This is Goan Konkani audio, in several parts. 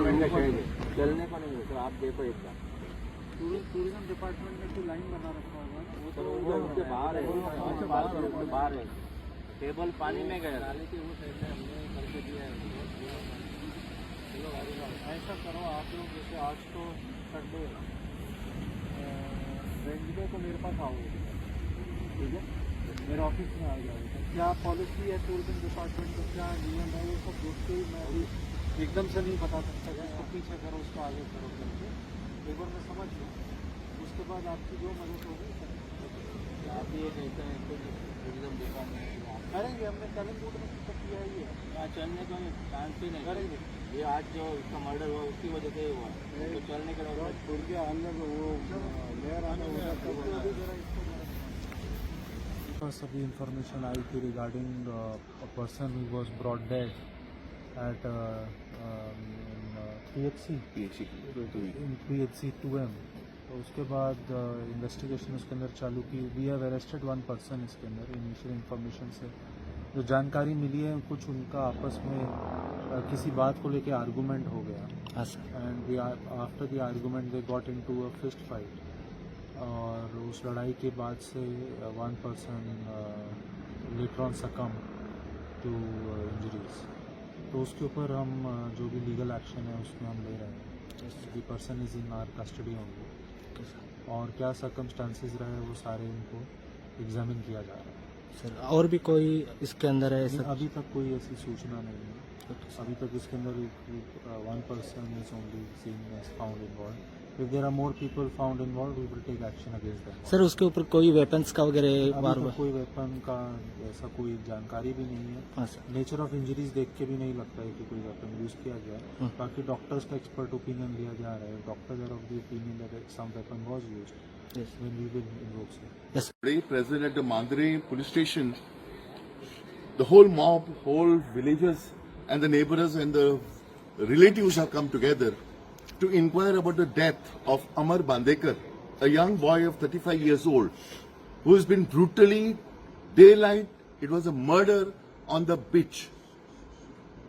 गवर्नमेंट का शेड है, चलने को नहीं है सर. आप देखो एक बार. टूरिज्म डिपार्टमेंट ने तो लाइन बना रखा होगा ना वो? सर, वो उसके बाहर है, उसके बाहर, उसके बाहर है. टेबल पानी में गया. नाले के वो साइड में हमने करके दिया है. ऐसा करो आप लोग, जैसे आज तो संडे है, वेडनेसडे को मेरे पास आओ, ठीक है? मेरे ऑफिस में आ जाओ. क्या पॉलिसी है टूरिज्म डिपार्टमेंट का, क्या नियम है, वो सब देखते ही. मैं अभी एकदम से नहीं बता सकता कि इसको पीछे करो, उसको आगे करो करके. एक बार मैं समझ लूँ, उसके बाद आपकी जो मदद होगी करेंगे. आप ये कहते हैं तो टूरिज्म डिपार्टमेंट करेंगे. हमने कलंगूट में तो किया ही है. यहाँ चलने को चांस ही नहीं. करेंगे. ये आज जो इसका मर्डर हुआ, उसकी वजह से ही हुआ तो चलने के छुड़ गया अंदर, वो लेयर आना. अभी जरा इसको जरा पास अभी इंफॉर्मेशन आई थी regarding a person who was brought dead at PHC in PHC 2M. तो उसके बाद इन्वेस्टिगेशन उसके अंदर चालू की. We have arrested one person. इसके अंदर इनिशियल इंफॉर्मेशन से जो जानकारी मिली है, कुछ उनका आपस में किसी बात को लेके आर्गूमेंट हो Gaya and after the argument they got into a fist fight और उस लड़ाई के बाद से one person later on succumbed to injuries. तो उसके ऊपर हम जो भी लीगल एक्शन है, उसमें हम ले रहे हैं. The person is in our custody only और क्या सर्कमस्टांसेस रहे, वो सारे उनको एग्जामिन किया जा रहा है. सर, और भी कोई इसके अंदर है? नहीं, ऐसा? अभी तक कोई ऐसी सूचना नहीं है. अभी तक इसके अंदर one person is only seen as found involved. If there are more people found involved, we will take action against them. Sir, उसके ऊपर कोई वेपन्स का वगैरह अभी वार? तक कोई वेपन का ऐसा कोई जानकारी भी नहीं है. हाँ सर. नेचर ऑफ इंजरीज देख के भी नहीं लगता है कि कोई वेपन यूज किया गया है. बाकी डॉक्टर्स का एक्सपर्ट ओपिनियन लिया जा रहा है. Doctors are of the opinion that some weapon was used, then we will invoke, sir. Today, present at the Mandre police station, the whole mob, whole villagers and the neighbors and the relatives have come together to inquire about the death of Amar Bandekar, a young boy of 35 years old, who has been brutally, daylight, it was a murder on the beach.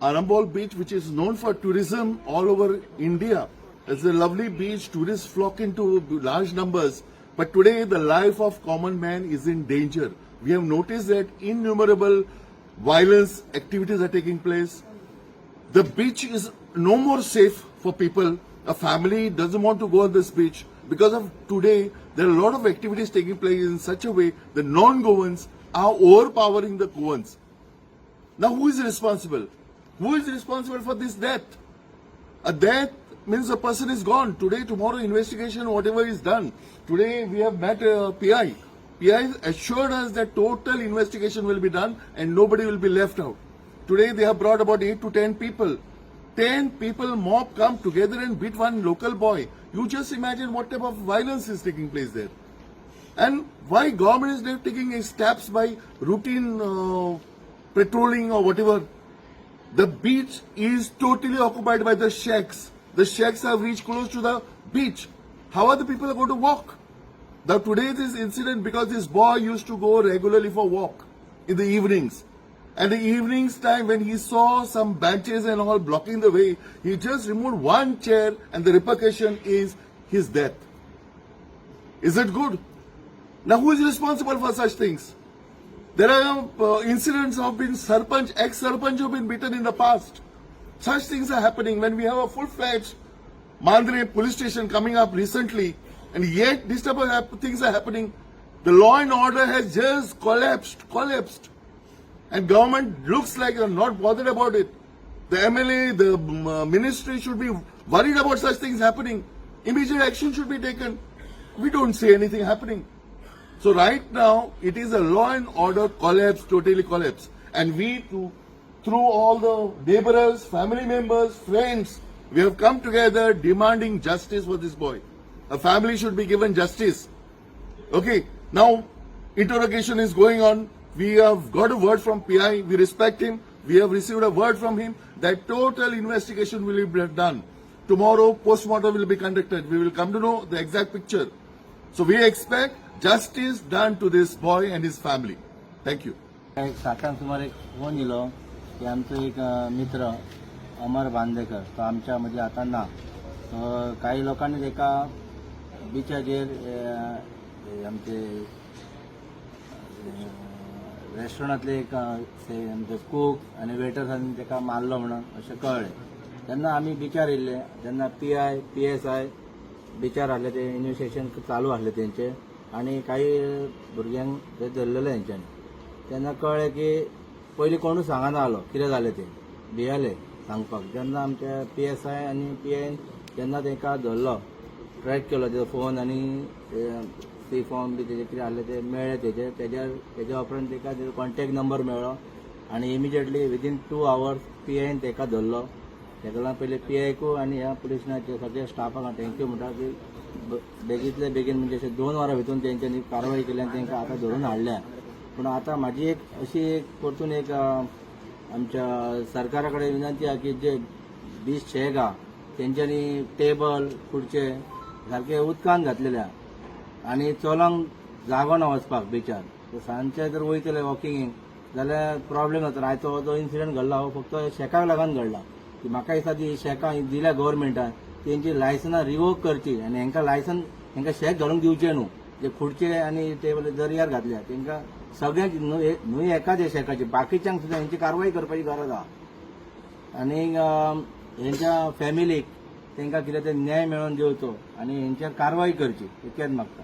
Arambol Beach, which is known for tourism all over India. It's a lovely beach, tourists flock into large numbers. But today, the life of common man is in danger. We have noticed that innumerable violence activities are taking place. The beach is no more safe for people. A family doesn't want to go on this beach because of today. There are a lot of activities taking place in such a way the non-Goans are overpowering the Goans. Now, who is responsible? Who is responsible for this death? A death means a person is gone. Today, tomorrow, investigation, whatever is done. Today, we have met PI. PI assured us that total investigation will be done and nobody will be left out. Today, they have brought about 8 to 10 people. 10 people mob come together and beat one local boy. You just imagine what type of violence is taking place there. And why government is not taking steps by routine patrolling or whatever? The beach is totally occupied by the shacks. The shacks have reached close to the beach. How are the people going to walk? Now today this incident, because this boy used to go regularly for walk in the evenings. And the evenings time, when he saw some benches and all blocking the way, he just removed one chair and the repercussion is his death. Is it good? Now who is responsible for such things? There are incidents of been sarpanch, ex-sarpanch who have been beaten in the past. Such things are happening when we have a full-fledged Mandre police station coming up recently, and yet this type of things are happening. The law and order has just collapsed, collapsed. And government looks like they're not bothered about it. The MLA, the ministry should be worried about such things happening. Immediate action should be taken. We don't see anything happening. So right now, it is a law and order collapse, totally collapse. And we, too, through all the neighbors, family members, friends, we have come together demanding justice for this boy. A family should be given justice. Okay, now interrogation is going on. We have got a word from PI. We respect him. We have received a word from him that total investigation will be done. Tomorrow, postmortem will be conducted. We will come to know the exact picture. So we expect justice done to this boy and his family. Thank you. एक सातांक सुमार एक फोन येयलो की आमचो एक मित्र अमर बांदेकर तो आमच्या मदीं आतां ना. तो काही लोकांनी ताका बिचाचेर आमचे रेस्टॉरंटांतले एक आमचे कूक आनी वेटर्सांनी ताका मारलो म्हणून अशें कळ्ळें. तेन्ना आमी बिचार येयल्ले तेन्ना पीआय पीएसआय बिचार आहले, ते इन्वेस्टिगेशन चालू आहले तेंचे आनी काही भुरग्यांक ते धरलेले तेंच्यांनी. तेन्ना कळ्ळें की पयलीं कोणूच सांगना आहलो कितें जालें तें, भियेले सांगपाक. जेन्ना आमच्या पीएसआय आनी पीआयन जेन्ना तांकां धरलो, ट्रॅक केलो तेजो फोन आनी सी फॉर्म बी तेजे कितें आहले ते मेळ्ळे तेजे. तेज्या उपरांत तेका तेजो कॉन्टेक्ट नंबर मेळ्ळो आनी इमिजिएटली विदीन 2 आवर्स पीआयन तेका धरलो. तेका लागून पयलीं पीआयकू आनी ह्या पुलीस स्टेशनाच्या सगळ्या स्टाफाक हांव thank you म्हणटा की बेगींतले बेगीन म्हणजे अशें 2 वरां भितून तेंच्यांनी कारवाय केली आनी तेंकां आतां धरून हाडल्या. पूण आतां म्हाजी एक अशी एक परतून एक आमच्या सरकारा कडेन विनंती आहा की जे बीच शेक आहा तेंच्यांनी टेबल खुर्चे सारके उदकान घातलेले आहा आनी चलोंक जागो ना वचपाक बिचार. सांजचे जर वयतले वॉकिंगेक जाल्यार प्रॉब्लेम जाता. आयचो हो जो इन्सिडंट घडला हो फक्त शेकाक लागून घडला की म्हाका दिसता ती शेकां ही दिल्या गव्हर्मेंटान तेंची लायसनां रिवोक करची आनी हेंकां लायसन हेंकां शेक घालूंक दिवचें न्हू. जे खुर्चे आनी टेबल दर्यार घातल्या तेंकां सगळ्यांक न्हू न्हू एकाच हे शेकाची, बाकीच्यांक सुद्दां हेंची कारवाय करपाची गरज आहा. आनी हेंच्या फॅमिलीक तेंकां कितें ते न्याय मेळोवन दिवचो आनी हेंचेर कारवाय करची इतकेंच मागता.